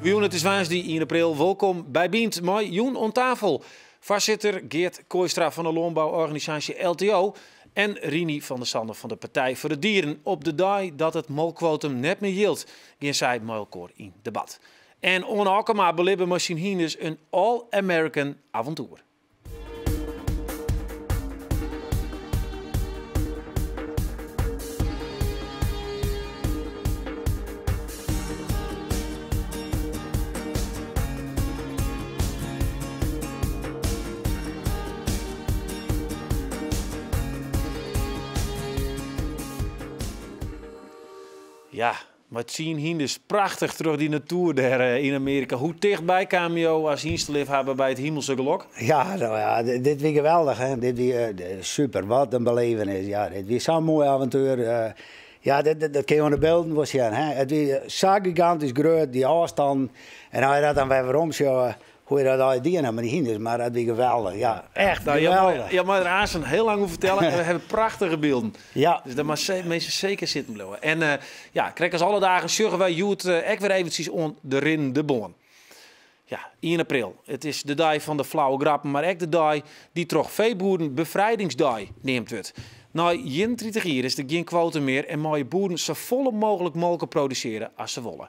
Jûn, it is woansdei ien april. Wolkom by Bynt mei jûn oan tafel foarsitter Geart Kooistra fan de lânbouorganisaasje LTO en Rinie van der Zande fan de Partij foar de Dieren. Op de dei dat it molkkwotum net mear jildt, gean sy mei elkoar yn debat. En Oane Okkema belibbe mei syn hynders in all-American avontoer. Ja, mei tsien hynders prachtich troch dy natoer dêr yn Amearika. Hoe tichtby kamen jo as hynsteleafhawwer by it himelse gelok? Ja, no ja, dit wie geweldich. Hè. Dit wie super, wat in belevenis. Ja, dit wie sa'n moai avontuer. Ja, dat kinne je oan de bylden wol sjen. Hè. It wie sa gigantysk grut, dy ôfstannen. En as je dat dan wer werom sjogge, hoe je dat allegear dien ha mei dy hynders, mar dat wie geweldich. Ja, echt Nou, geweldich. Jo meie der aansten hiel lang oer fertelle. En we hawwe prachtige bylden. Ja. Dus dêr moatte minsken seker sitten bliuwe. En ja, krekt as alle dagen sjogge wy hjoed ek wer eventsjes oan de rinnende bân. Ja, ien april. It is de dei fan de flauwe grappen, mar ek de dei dy't troch feeboeren Befrijdingsdei neamd wurdt. Nei 31 jier is der gjin kwotum mear en meie boeren safolle mooglik molke produsearje as se wolle.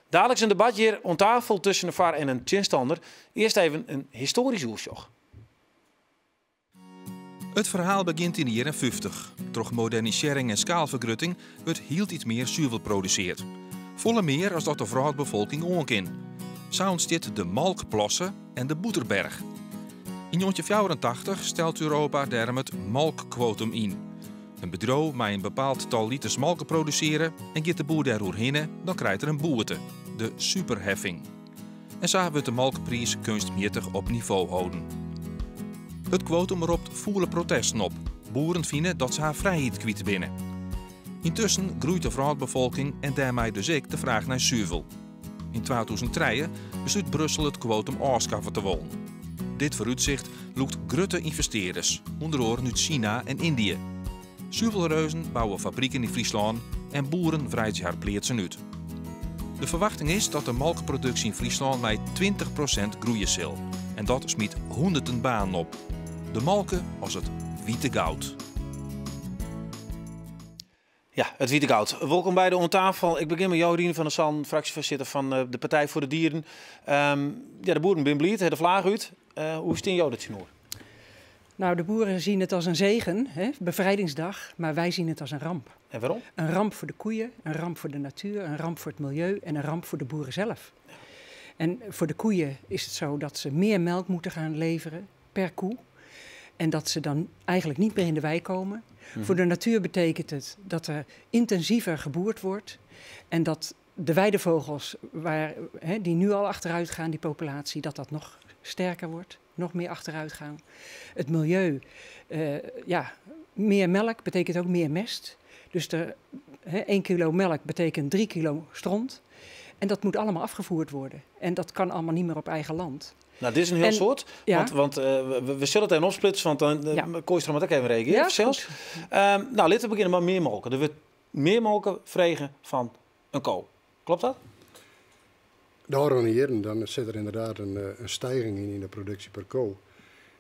Daliks in debat hjir oan tafel tusken in foar en in tsjinstanner. Earst even in histoarysk oersjoch. It ferhaal begjint yn de jierren 50. Troch modernisearring en skaalfergrutting wurdt hieltyd mear suvel produseard. Folle mear as dat de wrâldbefolking oan kin. Sa ûntstiet de molkplasse en de bûterberch. Yn 1984 stelt Europa dêrom it molkkwotum yn. In bedriuw mei in bepaald tal liters molke produseare en giet de boer dêr oerhinne, dan krijt er in boete, de superheffing. En sa wurdt de molkpriis keunstmjittich op nivo holden. It kwotum ropt fûle protesten op. Boeren fine dat se har frijheid kwyt binne. Yntusken groeit de wrâldbefolking en dêrmei dus ek de fraach nei suvel. Yn 2003 beslút Brussel it kwotum ôfskaffe te wollen. Dit foarútsicht lûkt grutte ynvestearders, ûnder oaren út Sina en Yndië. Suvelreuzen bouwe fabriken yn Fryslân en boeren wreidzje har pleatsen út. De ferwachting is dat de molkproduksje yn Fryslân mei 20% groeie sil. En dat smyt hûnderten banen op. De molke as it wite goud. Ja, it wite goud. Wolkom beide oan tafel. Ik begjin mei jo, Rinie van der Zanden, fraksjefoarsitter fan de Partij foar de Dieren. Ja, de boeren binne bliid, ha de flage út. Hoe stean jo der tsjinoer? Nou, de boeren zien het als een zegen, hè, bevrijdingsdag, maar wij zien het als een ramp. En waarom? Een ramp voor de koeien, een ramp voor de natuur, een ramp voor het milieu en een ramp voor de boeren zelf. En voor de koeien is het zo dat ze meer melk moeten gaan leveren per koe. En dat ze dan eigenlijk niet meer in de wei komen. Voor de natuur betekent het dat er intensiever geboerd wordt. En dat de weidevogels, die nu al achteruit gaan, die populatie, dat dat nog sterker wordt. Nog meer achteruit gaan. Het milieu, ja, meer melk betekent ook meer mest. Dus 1 kilo melk betekent 3 kilo stront. En dat moet allemaal afgevoerd worden. En dat kan allemaal niet meer op eigen land. Nou, dit is een heel soort. Want we zullen het even opsplitsen, want dan Kooistra moet ook even reageren. Ja, zelfs. goed. Laten we beginnen met meer molken. Er wordt meer molken vregen van een ko. Klopt dat? De ôfrûne jierren dan sit der ynderdaad in stijging yn de produksje per ko.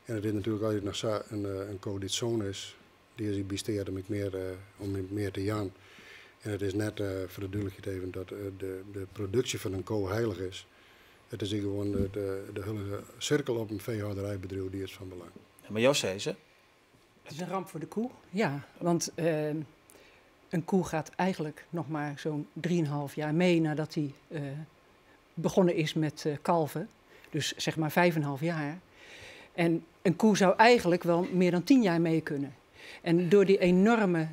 En it is natuerlik altyd noch sa, in ko dy't sûn is, dy is by steat om mear te jaan. En it is net, foar de dúdlikheid even, dat de produksje fan in ko heilich is. It is gewoan de hiele sirkel op in feehâlderijbedriuw dy is fan belang. Ja, mar jo sizze? Het is een ramp voor de koe, ja. Want een koe gaat eigenlijk nog maar zo'n drieënhalf jaar mee nadat hij begonnen is met kalven. Dus zeg maar 5,5 jaar. En een koe zou eigenlijk wel meer dan 10 jaar mee kunnen. En door die enorme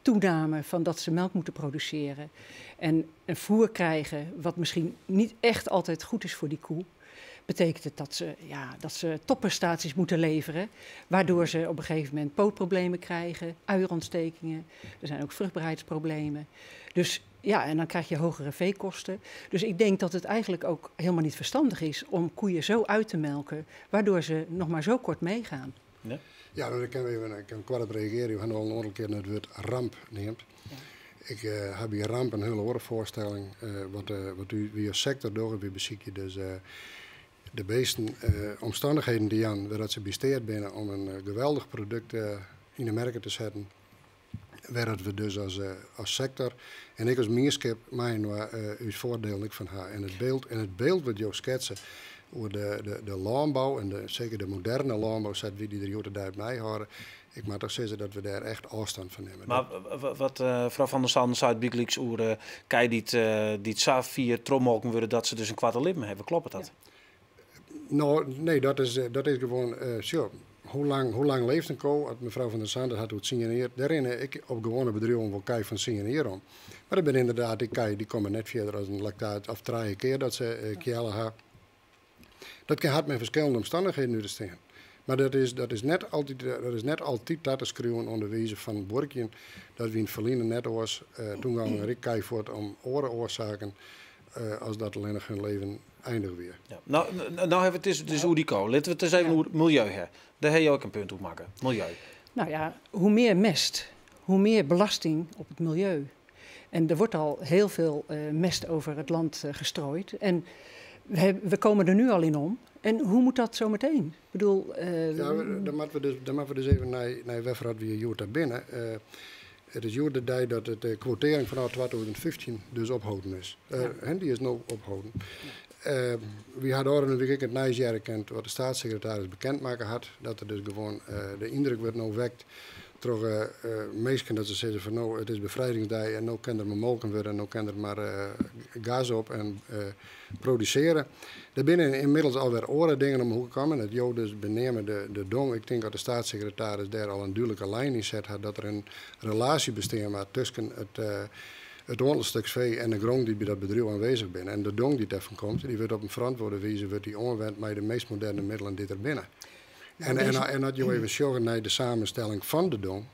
toename van dat ze melk moeten produceren en een voer krijgen wat misschien niet echt altijd goed is voor die koe. Betekent het dat ze, ja, dat ze topprestaties moeten leveren, waardoor ze op een gegeven moment pootproblemen krijgen, uierontstekingen. Er zijn ook vruchtbaarheidsproblemen. Dus ja, en dan krijg je hogere veekosten. Dus ik denk dat het eigenlijk ook helemaal niet verstandig is om koeien zo uit te melken, waardoor ze nog maar zo kort meegaan. Ja, ja, dan kan we even ik kan kort op reageren. We hebben al een aantal keer het woord ramp neemt. Ja. Ik heb hier ramp een hele andere voorstelling. Wat u via sector doet, wie beziek je dus de beesten omstandigheden die aan waar dat ze besteed binnen om een geweldig product in de merken te zetten. Waar dat we dus als sector en ik als meerschip mijn uw voordeel ik van haar. En het beeld wat jou schetsen over de landbouw en zeker de moderne landbouw, zet wie die er hier daar bij horen. Ik moet toch zeggen dat we daar echt afstand van nemen. Maar wat mevrouw Van der Zanden zei, Bigleaks oer kei die Safir trommelken worden dat ze dus een kwart lippen hebben. Klopt dat? Ja. Nou, nee, dat is gewoon zo. Hoe lang leeft een koe? Als mevrouw Van der Zanden had het signeerd. Daarin ik op gewone bedrijven wel kei van signeren om. Maar dat ben inderdaad die kei die komen net verder als een lactaat of 3 keer dat ze kjellen hebben. Dat kan hard met verschillende omstandigheden nu te staan. Maar dat is net altijd dat te schreeuwen onder wijze van Borkjen, dat we in het verleden net was. Toen gingen we kei voort om oren oorzaken, als dat alleen nog hun leven eindig weer. Ja. Nou hebben we het dus hoe die kool. Laten we het eens even hoe het milieu hebben. Daar heb je ook een punt op maken. Milieu. Nou ja, hoe meer mest, hoe meer belasting op het milieu. En er wordt al heel veel mest over het land gestrooid. En we komen er nu al in om. En hoe moet dat zo meteen? Ik bedoel, Ja, dan moeten we dus, dan moeten we dus even naar Wefferat wie Joert daar binnen. Het is Joert de dag dat de quotering vanaf 2015 dus ophouden is. En die is nu ophouden. We hadden ook een week het nieuwsjaar gekend wat de staatssecretaris bekendmaken had. Dat er dus gewoon de indruk werd nou wekt door mensen dat ze zeggen van nou, het is bevrijdingsdag en nou kan er maar molken worden en nou kan er maar gas op en produceren. Er binnen inmiddels alweer oren dingen om hoe komen. Het joh dus benemen de dong. Ik denk dat de staatssecretaris daar al een duidelijke lijn in zet had dat er een relatie bestaat maar tussen het onderstuk vee en de grond die bij dat bedrijf aanwezig zijn. En de dong die daarvan komt, die wordt op een verantwoorde wijze wordt die aanwend met de meest moderne middelen die er binnen. En dat je even zorgen naar de samenstelling van de dong,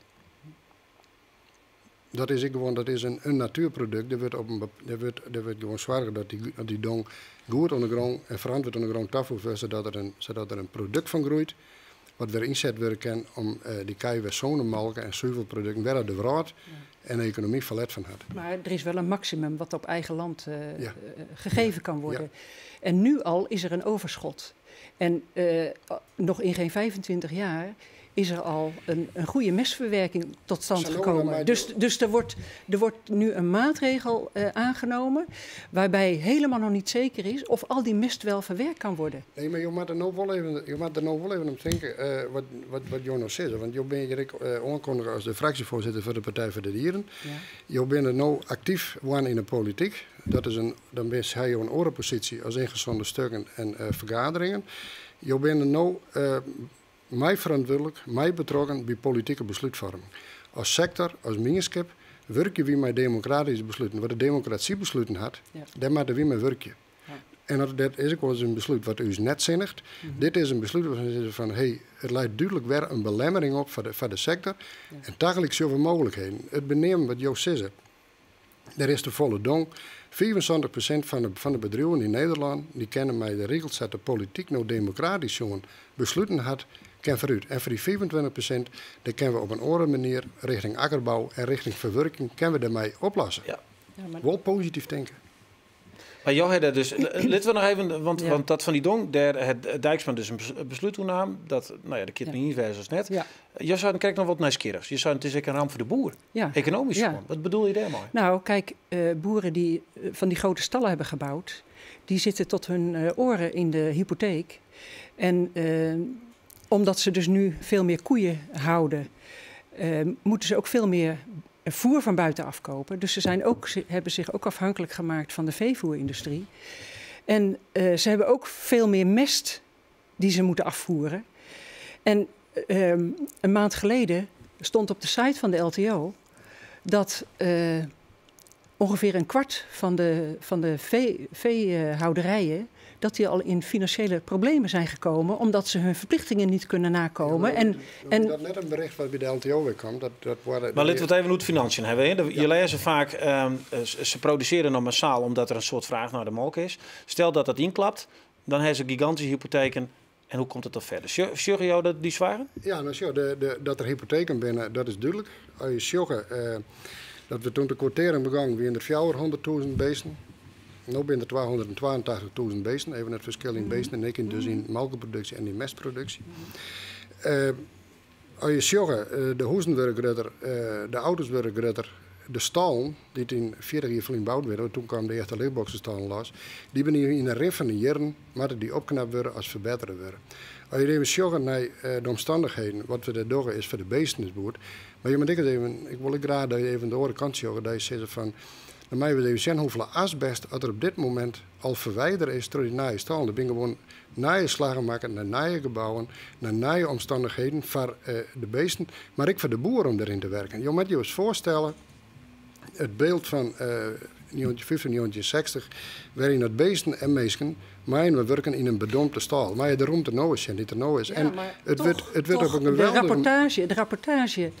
dat is ik gewoon, dat is een natuurproduct. Er wordt op een bep-, er wordt, er wordt gewoon zorgen dat die, dat die dong goed onder de grond en verantwoord onder de grond toevoegt, zodat er een product van groeit, wat weer inzet worden kan om die kei weer zo'n melken en zuivelproducten weer uit de wereld en de economie verlet van had. Maar er is wel een maximum wat op eigen land gegeven kan worden. En nu al is er een overschot. En nog in geen 25 jaar is er al een goede mestverwerking tot stand Salome, gekomen. maar Dus er wordt nu een maatregel aangenomen waarbij helemaal nog niet zeker is of al die mest wel verwerkt kan worden. Nee, maar je moet er nou wel even, je moet er nou wel even om denken wat Jonas zegt. Want je bent hier aankondigen als de fractievoorzitter voor de Partij voor de Dieren. Je bent er nou actief one in de politiek. Dat is een, dan ben je een orenpositie als ingezonden stukken en vergaderingen. Je bent er nou mij verantwoordelijk, mij betrokken bij politieke besluitvorming. Als sector, als gemeenschap, werken we met democratische besluiten. Wat de democratie besluiten had, daar moeten we mee werken. En dat is ook wel eens een besluit wat u is net zinnig. Dit is een besluit waarvan ze zeggen van, hey, het leidt duidelijk weer een belemmering op voor de sector. En tegelijk zoveel mogelijkheden. Het benemen wat Joost zegt, er is de volle dong. 75% van de bedrijven in Nederland, die kennen mij de regels dat de politiek nou democratisch zo'n besluiten had, ken vooruit. En voor die 25%, daar kunnen we op een andere manier richting akkerbouw en richting verwerking, kunnen we daarmee oplossen. Ja, maar Wel positief denken. Maar jou had dat dus, laten we nog even, want dat van die dong, daar het Dijksma dus een besluit toenam, dat, nou ja, de kind niet versus als net. Je zou kijk nog wat nieuwsgierigs. Je zou het is ook een ramp voor de boer. Economisch gewoon. Wat bedoel je daarmee? Nou, boeren die van die grote stallen hebben gebouwd, die zitten tot hun oren in de hypotheek. En omdat ze dus nu veel meer koeien houden, moeten ze ook veel meer voer van buiten afkopen. Dus ze hebben zich ook afhankelijk gemaakt van de veevoerindustrie. En ze hebben ook veel meer mest die ze moeten afvoeren. En een maand geleden stond op de site van de LTO dat ongeveer een kwart van de veehouderijen dat die al in financiële problemen zijn gekomen, omdat ze hun verplichtingen niet kunnen nakomen. Ja, en, en dat net in bericht wat by de LTO wer komt. Dat, dat worden, Maar laten we het even oer financiën hawwe. Hè. Je lêze faak, se produsearje noch massaal omdat der in soad fraach nei de molke is. Stel dat dat ynklapt, dan hawwe se gigantyske hypoteken. En hoe komt it dan fierder? Sjogge jo dat, dy soargen? Ja, no sjoch, dat der hypoteken binne, dat is dúdlik. As je sjogge dat we doe't de kwotearring begûn, wiene der 400.000 bisten. No binne der 282.000 bisten. Even it ferskil yn bisten en ek yn, dus yn molkeproduksje en yn mestproduksje. As je sjogge, de huzen wurde grutter, de auto's wurde grutter, de stallen, dy't yn 40 jier ferlyn boud binne, want doe kamen de earste lichtboksestallen los, dy binne yn de rin fan de jierren, moatte dy opknapt wurde as ferbettere wurde. As je even sjogge nei de omstannichheden, wat we dêr dogge is foar de bisten is goed, mar je moatte ek ris even, ik wol ek graach dat je even de oare kant sjogge, dat je sizze fan, dan meie we even sjen hoefolle asbest at der op dit momint al ferwidere is troch dy nije stallen. Der binne gewoan nije slaggen makke nei nije gebouwen, nei nije omstannichheden foar de bisten, mar ek foar de boer om deryn te werken. Jo moatte jo ris foarstelle it byld fan 1950, 1960, wêryn dat bisten en minsken mei-inoar wurken yn in bedompte stâl. Meie de rûmte no ris sjen dy't der no is. Ja, en maar it toch, wurdt, it wurdt toch, op in de geweldige rapportage, de rapportage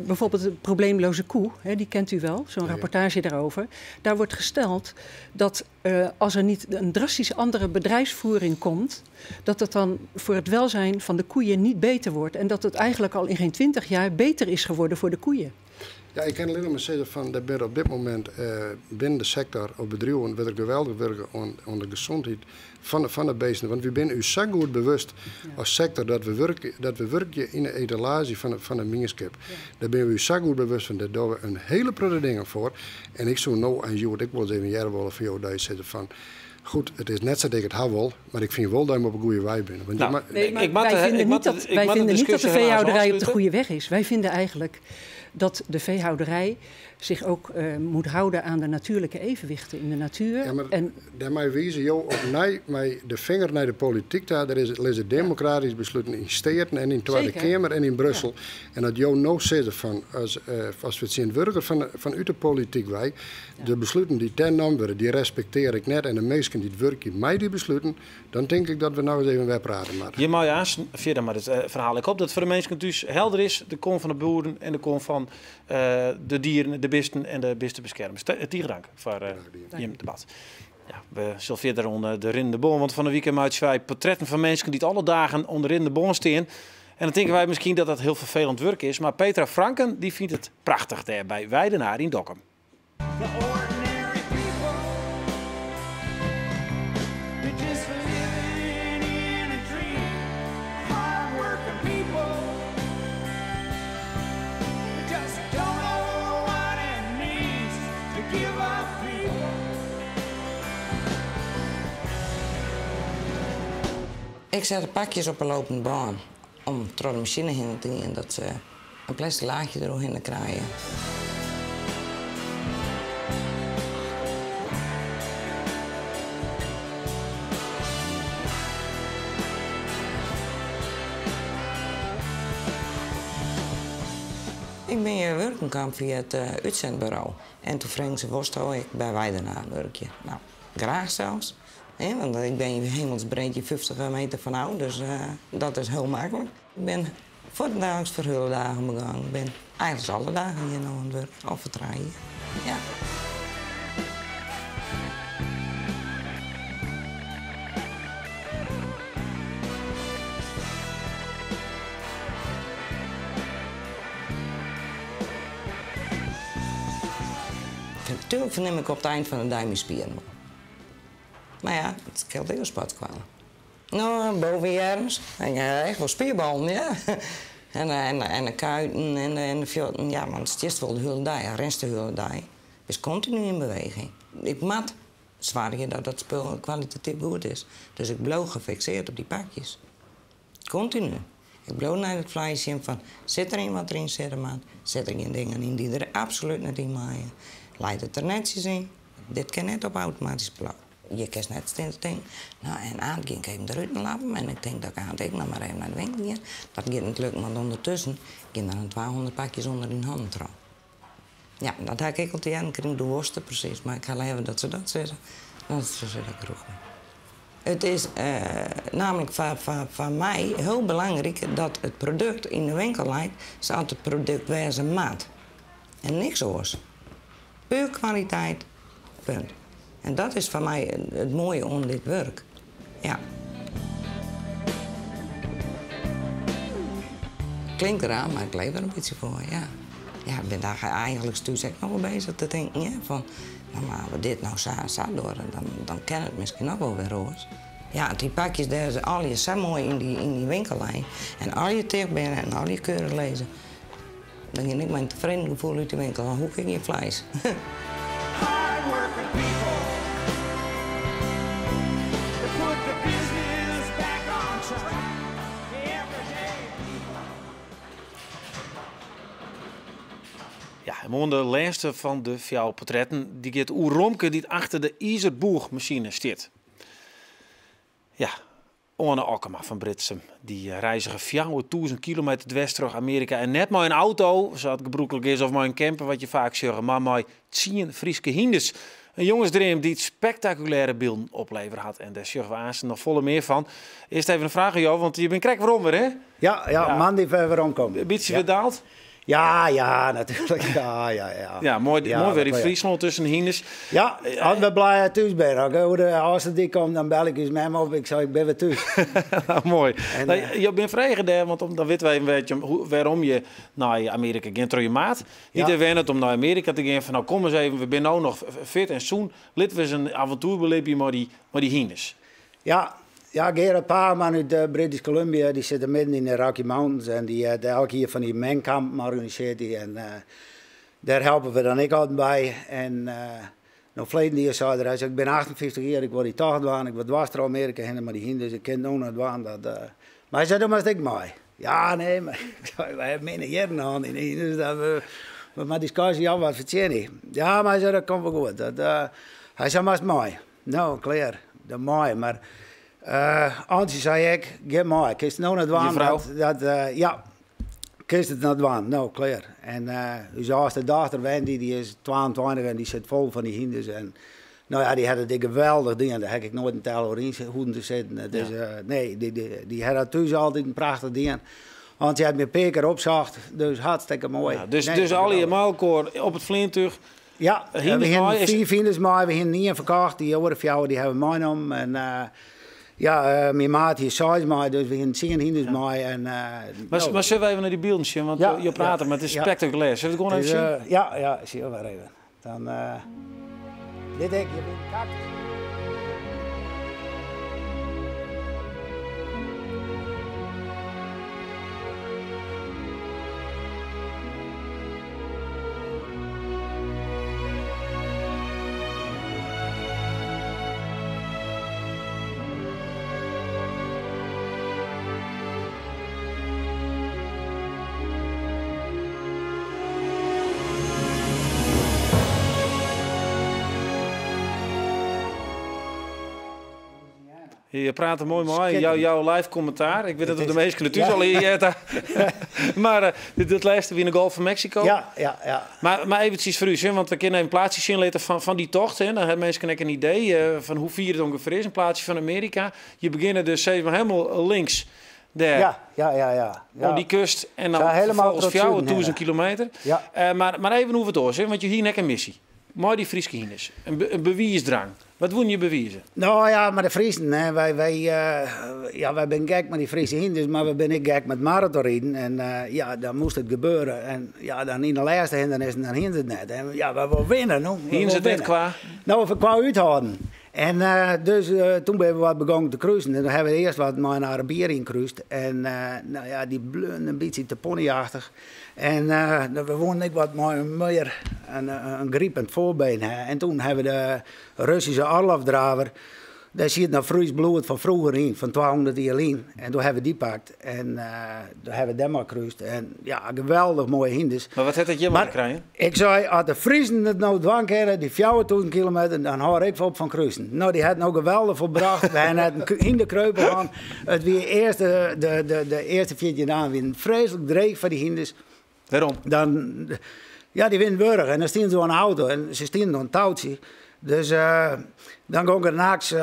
bijvoorbeeld de probleemloze koe, hè, die kent u wel, zo'n Ja. rapportage daarover. Daar wordt gesteld dat als er niet een drastisch andere bedrijfsvoering komt, dat het dan voor het welzijn van de koeien niet beter wordt. En dat het eigenlijk al in geen 20 jaar beter is geworden voor de koeien. Ja, ik kin allinnich mar sizze fan, der binne op dit momint binnen de sektor op bedriuwen wurdt der geweldich wurke oan de gesondheid fan de bisten. Want wy binne ús sa goed bewust as sektor dat we wurkje, dat we wurkje yn de etalaazje fan de mienskip. Dêr binne we ús sa goed bewust fan, dêr dogge we in hiele protte dingen foar. En ik soe no en hjoed ek wolris even hearre wolle fan jo dat je sizze fan, goed, it is net sa't ik it ha wol, mar ik fyn wol dat jim op 'e goede wei binne. Want Nou, je Nee, maar Ik moat wij vinden ik niet moat dat, ik wij moat de vinden niet dat de discussie helaas veehouderij op de ôfslute. goede weg is. Wij vinden eigenlijk dat de veehouderij zich ook moet houden aan de natuurlijke evenwichten in de natuur. Ja, mar en dêrmei wize jo opnij mei de finger nei de polityk ta. Der is, lizze demokratysk besluten yn Steaten en yn Twadde Keamer en yn Brussel. En as jo no sizze fan, as fertsjintwurdiger fanút de polityk wei, de besluten dy't dêr nommen wurde, dy respektearje ik net en de minsken dy't wurkje mei dy besluten, dan tink ik dat we no ris even wer prate moatte. Hjir mei aanst fierder mei dit ferhaal. Ik hoopje dat it foar de minsken thús helder is. De kant fan de boeren en de kant fan de dieren, de bisten en de bistebeskermers. Tige dank foar Graach dien. jim debat. Ja, we sille fierder oan de rinnende bân, want fan 'e wike meitsje wy portretten fan minsken dy't alle dagen oan de rinnende bân stean. En dan tinke wy miskien dat dat hiel ferfelend wurk is, mar Petra Franken dy fynt it prachtich dêr by Weidenaar yn Dokkum. The ordinary people, they're just living in a dream. Hardworking people, they just don't know what it means to give up people. Ik set de pakjes op 'e lopende bân om troch de masine hinne te gean, dat se in plastic laachje deroerhinne krije. Ik bin hjir wurken kaam fia it útsendburo. En doe fregen se, wolsto ek by Weidenaar wurkje? Nou, graach sels. Hè, want ik bin hjir hemelsbreed 50 meter fanôf, dus dat is hiel maklik. Ik bin fuortendaliks foar hiele dagen begûn. Ik bin eigentlik alle dagen hjir no oan it wurk, al foar 3 jier. Ja. Tuurlijk fernim ik op it ein fan de dei myn spieren wol. Mar ja, it skeelt ek in sportskoalle. No, bovenearms. Ik ha echt wol spierballen, ja. En de kuiten en de fuotten. Ja, want stiest wol de hiele dei, rinst de hiele dei. Bist kontinu yn beweging. Ik moat soargje dat dat spul kwalitatyf goed is. Dus ik bliuw gefiksearre op dy pakjes. Kontinu. Ik bliuw nei it fleis sjen fan, sit der yn wat deryn sitte moat? Sit der gjin dingen yn dy't der absolút net yn meie? Leit it der netsjes yn? Dit kin net op automatysk piloat. Je kinst net stean te tinken, nou en aanst gean ik even derút en lappen en ik tink dat ik aanst ek noch mar even nei de winkel gean. Dat giet net lukken, want ûndertusken gean der dan 200 pakjes ûnder dyn hannen troch. Ja, dat ha ik ek al te hearren krigen, doe wolst it presys, mar ik ha leaver dat se dat sizze, dan dat se sizze dat ik rûch bin. It is namelijk foar my hiel belangryk dat it produkt yn de winkel leit sa't it produkt wêze moat. En niks oars. Puer kwaliteit, punt. En dat is foar my it moaie oan dit wurk. Ja. Klinkt raar, mar ik leef der in bytsje foar, ja. Ja, ik bin dêr eigenlik thús ek noch wol beuzich te tinken, hè, fan no, mar as we dit no sa en sa dogge, dan kin it miskien noch wol wer oars. Ja, dy pakjes dêr is allegear sa moai yn dy winkel lein en allegear ticht binne en allegear keurich lizze. Dan gean ik mei in tefreden gefoel út de winkel, dan hoech ik gjin fleis. Ja, en moarn de lêste fan de fjouwer portretten. Dy giet oer Romke dy't achter de izerboechmasine stiet. Ja, Oane Okkema fan Britsum. Dy reizige 4000 kilometer dwers troch Amearika en net mei in auto, sa't gebrûklik is, of mei in camper, wat je faak sjogge, mar mei 10 Fryske hynders. In jongesdream dy't spektakulêre bylden oplevere hat en dêr sjogge we aansten noch folle mear fan. Earst even in fraach oan jo, want je binne krekt werom wer, hè? Ja, ja, moandei wer weromkommen. In bytsje wer daald? Ja, ja, natuerlik. Ja, ja, ja. Ja, moai, moai wer yn Fryslân tusken de hynders. Ja, as we blij thús binne. As ik oer de Ofslútdyk kom, dan bel ik ús mem op. Ik sei, ik bin wer thús. Nou, moai. En, nou, jo binne frege dêr, want dan witte we even wêrom je nei Amearika gean troch je maat. Dy't dêr wennet om nei Amearika te gean. Fan nou, kom ris even, we binne no noch fit en sûn. Litte we ris in avontoer belibje mei dy hynders. Ja, ja, Gerard Paarman út British Columbia, dy sit der midden yn de Rocky Mountains en dy hat elk jier fan dy mengkampen organisearret dy en dêr helpe we dan ek altyd by. En no ferleden jier sei er, hy sei, ik bin 58 jier, ik wol dy tocht dwaan, ik wol dwars troch Amearika hinne mei dy hynders, ik kin it no noch dwaan. Dat, mar hy sei, do moatst ek mei. Ja, nee, mar ik sei, wy hawwe minne jierren hân yn de hynders, dat we, we moatte dy skânsje al wat fertsjinje. Ja, mar hy sei, dat komt wol goed. Dat, hy sei, moatst mei. No, klear. Dat mei, mar Antsje sei ek, gean mei. Kinst it no noch dwaan? Je frou? Dat, ja, kinst it noch dwaan. No, klear. En ús âldste dochter Wendy, dy is 22 en dy sit fol fan dy hynders. En no ja, dy hat it ek geweldich dien. Dêr ha ik noait in tel oer yn hoeven te sitten. It is, nee, dy hat dat thús altyd prachtich dien. Antsje hat my in pear kear opsocht, dus hartstikke moai. Ja, dus, Nee, dus allegear geweldig. mei elkoar op it fleantúch. Ja, we hienen fiif hynders mei. We hienen ien ferkocht, dy oare fjouwer dy hawwe we meinommen. En ja, myn maat hie seis mei, dus we hienen tsien hynders mei. En, mar, mar sille we even nei dy bylden sjen, want jo prate, mar it is spektakulêr. Sille we it gewoan even sjen? Ja, ja, sjen we even. Dan, dit ek, hjir binne kaktus. Je prate moai mei, jouw live kommentaar. Ik wit net of de minsken it thús al heard ha. Mar eh, dit lêste wie yn de Golf fan Mexico. Ja. Mar eventsjes foar ús, hè, want we kinne even in plaatsje sjen litte fan dy tocht. Hè. Dan hawwe minsken ek in idee eh, fan hoe fier it ûngefear is. In plaatsje fan Amearika. Je begjinne dus sis mar hielendal links dêr. Ja. Oan dy kust en dan Sa helemaal ferfolgens tot suden 4000 hinne. kilometer. Ja. Eh, mar even oer wat oars, hè, want je hiene ek in missy. Mei dy Fryske hynders. In bewiisdrang. Wat woene je bewize? No ja, mar de Friezen, hè, wy, ja, wy binne gek mei dy Fryske hynders, mar we binne ek gek mei maratonriden. En ja, dan moast it gebeure. En ja, dan yn de lêste hindernissen, dan hiene se it net. En ja, wy wolle winne, no. We Hiene se wolle it net winne. kwa? No, kwa úthâlden. En dus toen binne we wat begongen te kruisen. En dan hawwe we earst wat mei in Arabier ynkruist. En no ja, dy bleaun in bytsje te ponyjachtich. En we woenen ek wat mei mear in gripend foarbeen ha. En toen hawwe we de Russische Orlovdraver, dêr siet noch Frysk bloed fan froeger yn, fan 200 jier lyn. En doe hawwe we dy pakt en doe hawwe we dêr mei krúst. En ja, geweldich moaie hynders. Mar wat hat dat hjirmei te krijen? Ik sei, as de Friezen it no dwaan kinne, dy 4000 kilometer, dan hâld ik op fan kruisen. No, dy hat no geweldich folbrocht. We hawwe net in hynderkreupel hân. It wie earst de earste 14 dagen wienen freeslik dreech foar dy hynders. Wêrom? Dan, ja, dy wienen wurch en dan stienen se oan de auto en se stienen oan it toutsje. Dus dan gong ik er nachts,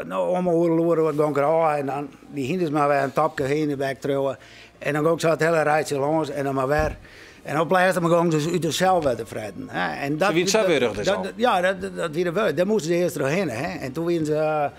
no, om 'e oere loere gong ik er ôf en dan dy hynders mar wer in topke yn de bek triuwe. En dan gong ik sa it hiele rijtsje lâns en dan mar wer. En op lêste mar gongen se út harsels wer te fretten. Hè. En dat, Se wienen sa wurch dus dat, al? Ja, dat wie de wurch. Dêr moasten se earst trochhinne. Hè. En toen wienen se,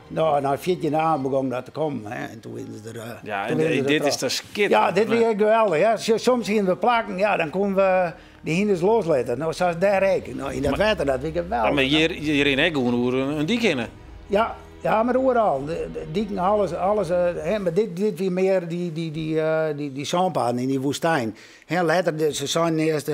no, nei 14 dagen begong dat te kommen. Hè. En toen wienen se der, Ja, toen en wienen se der dit is troch. toch skitterend, Ja, dit hè? wie geweldich. Ja. Soms hienen we plakken, ja, dan koenen we dy hynders loslitte. No, sa as dêr ek. No, yn dat wetter, dat wie geweldich. Ja, mar hjir, hjir rinne ek gewoan oer in dyk hinne. Ja, ja, mar oeral. De diken, alles, alles, hè, mar dit, dit wie mear dy sânpaden yn dy woestyn. Hè, letter, se seinen earst,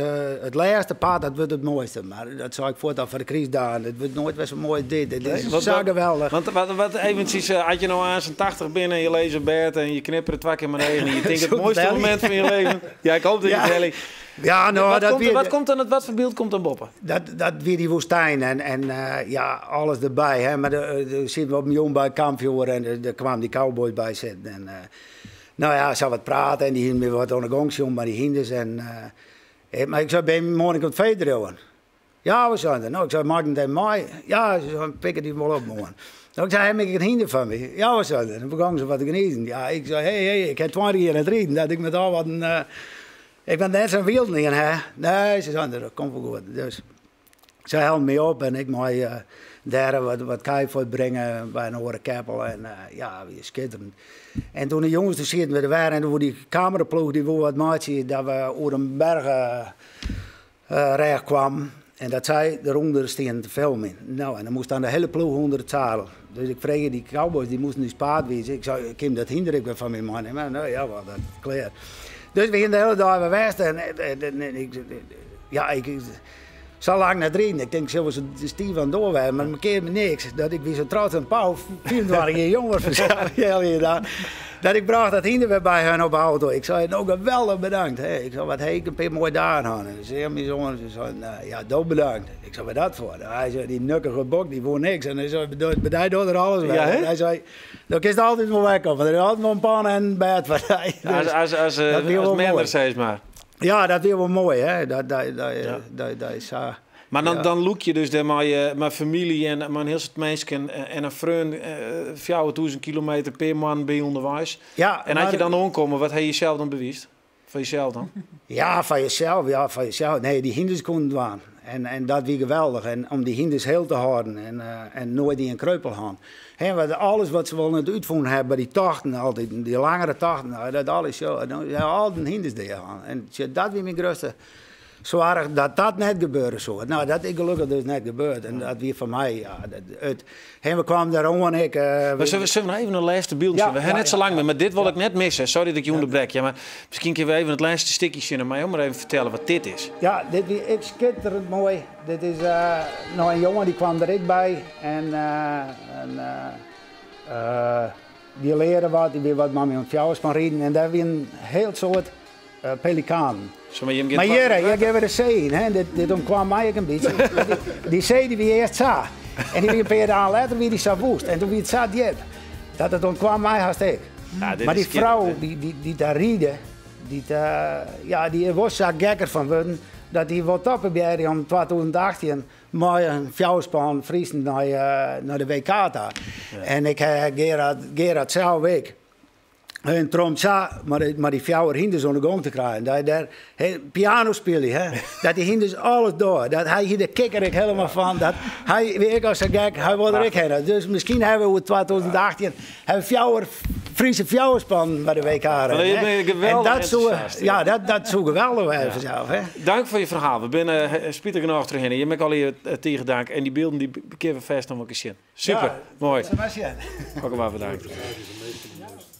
it lêste paad, dat wurdt it moaiste. Mar dat sei ik fuort al foar de krystdagen. It wurdt noait wer sa moai as dit. Dit is Nee, want sa wat geweldich. Want wat, wat eventsjes, as je no aanst 80 binne en je lizze op bêd en je knippere twa kear mei de eagen en je tinke it Soe moaiste belje? momint fan je leven. Ja, ik hoop dat je Ja. it helje. Ja, no, Wat dat komt er, wie wat komt dan, wat foar byld komt dan boppe? Dat wie dy woestyn en ja, alles derby. Hè. Mar der sieten we op in jûn by it kampfjoer en der kwamen dy cowboys by sitten. En no ja, sa wat prate en dy hienen my wat oan de gong sjoen mei dy hynders. En, mar ik sei, bin je moarn ek oan it fee driuwen? Ja, we seinen, no, ik sei, mei ik net even mei? Ja, se seinen, pikke dy wol op moarn. No, ik sei, ha ik in hynder foar my? Ja, we seinen, dan begongen se wat te gnizen. Ja, ik sei, hey, hey, ik ha 20 jier net riden, dat ik met al wat in, ik ben net sa'n wylden ien, hè? Nee, se seinen, dat komt wol goed. Dus sy hellen my op en ik mei dêr wat kij fuortbringe by in oare keppel. En ja, wie skitterend. En toen de jonges, toen sieten we der wer en toen woe dy kameraploech dy woe wat meitsje dat we oer in berch rêch kwamen. En dat sy derûnder stienen te filmjen. No, en dan moast dan de hiele ploech ûnder it zadel. Dus ik frege dy cowboys, dy moasten ús paad wize. Ik sei, kin dat hynder ek wer fan my meinimme? No ja, wel, dat is klear. Dus we hienen de hiele dei wer west en ik, ja, ik, sa lang net riden. Ik tink, ik sil wol sa stiif oan doar wêze, mar it kear my niks. Dat ik wie sa trots en pauw, 25 jier jonger fansels, healjier dan. Dat ik brocht dat hynder wer by hun op de auto. Ik sei, no geweldich bedankt. Hè. Ik sei, wat ha ik in pear moaie dagen hân. En se seagen my sa oan en se seinen, ja, do bedankt. Ik sei, wat dat foar? Hy sei, dy nukkige bok, dy woe niks. En hy sei, by dy docht er alles wer. Ja, hè? Hy sei, do kinst altyd wol wekker, want der is altyd wol in panne en in bêd foar dy. As, Dus as, as, dat wie as wol minder, moai. sis mar. Ja, dat wie wol moai, hè. Dat, dat, dat, Ja. dat, dat is sa. Mar dan, Ja. dan lûk je dus dêr mei famylje en mei in hiel soad minsken en in freon 4000 kilometer per moanne bin je ûnderweis. Ja, En as je mar dan oankomme, wat ha je sels dan bewiisd? Foar jesels dan? Ja, foar jesels, ja, foar jesels. Nee, dy hynders koenen dwaan. En dat wie geweldich. En om dy hynders hiel te hâlden en noait dy in kreupel hân. Hè, want alles wat se wol net útfûn hawwe by dy tochten, altyd, dy langere tochten, nou, dat alles, jo, dan, ja, al dy hynders dea hân. En sjoch, dat wie myn grutste soarch, dat dat net gebeure soe. No, dat is gelokkich dus net gebeurd. En dat wie foar my, ja, dat, it, hè, we kwamen dêr oan, ik, Maar zullen we nog even de lêste bylden Ja, sjen? We ha ja, net sa ja, lang ja. mear, mar dit wol ik net misse. Sorry dat ik je ûnderbrek, ja, mar miskien kinne we even it lêste stikje sjen en my mar even fertelle wat dit is. Ja, dit wie ek skitterend moai. Dit is no in jonge die kwam der ek by en dy learde wat, dy wie wat mei my oan it fjouwerspan riden en dêr wie in hiel soad pelikanen. Zo, mar jim gean Mar hjir, twa- hjir gean we de see yn, hè. Dit ûntkwam my ek in bytsje. Dy see dy wie earst sa. En dy wie in pear dagen letter wie dy sa woest. En doe wie it sa djip dat it ûntkwam my hast ek. Ja, dit Mar is dy frou skitterend, hè? dy't dêr ride, dy't, ja, dy was sa gekker fan wurden, dat dy wol probearje om 2018 mei in fjouwerspan Friezen nei de WK ta. En ik ha Gerard sels ek. En trom sa, mar dy fjouwer hynders oan de gong te krijen. Dat dêr, he, piano spylje, hè. Dat dy hynders alles dogge. Dat hy hier de kikker ek hielendal fan. Dat hy wie ek al sa gek, hy wol der ek hinne. Dus miskien ha we oer 2018 ha we fjouwer Friese fjouwerspannen by de WK. Maar je hè. bent geweldig En dat soe, enthousiast, ja. ja, dat soe geweldich wêze fansels, hè. Dank foar je ferhaal. We binne spitich genôch trochhinne. Je moatte al je tige dank. En dy bylden dy kinne we fêst noch wol ris sjen. Super, Ja, moai. Sebastian. Ook maar bedankt.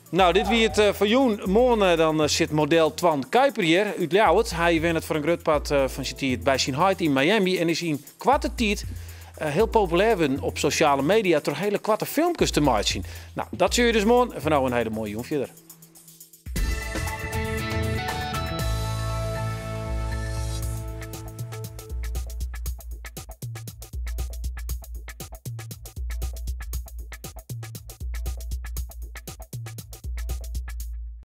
Nou, dit wie it foar jûn. Moarn dan sit model Twan Kuiper hjir út Ljouwert. Hy wennet foar in grut part fan syn tiid by syn heit yn Miami en is yn koarte tiid hiel populêr wurden op sosjale media troch hiele koarte filmkes te meitsjen. Nou, dat sjogge je dus moarn. En foar no in hiele moaie jûn fierder.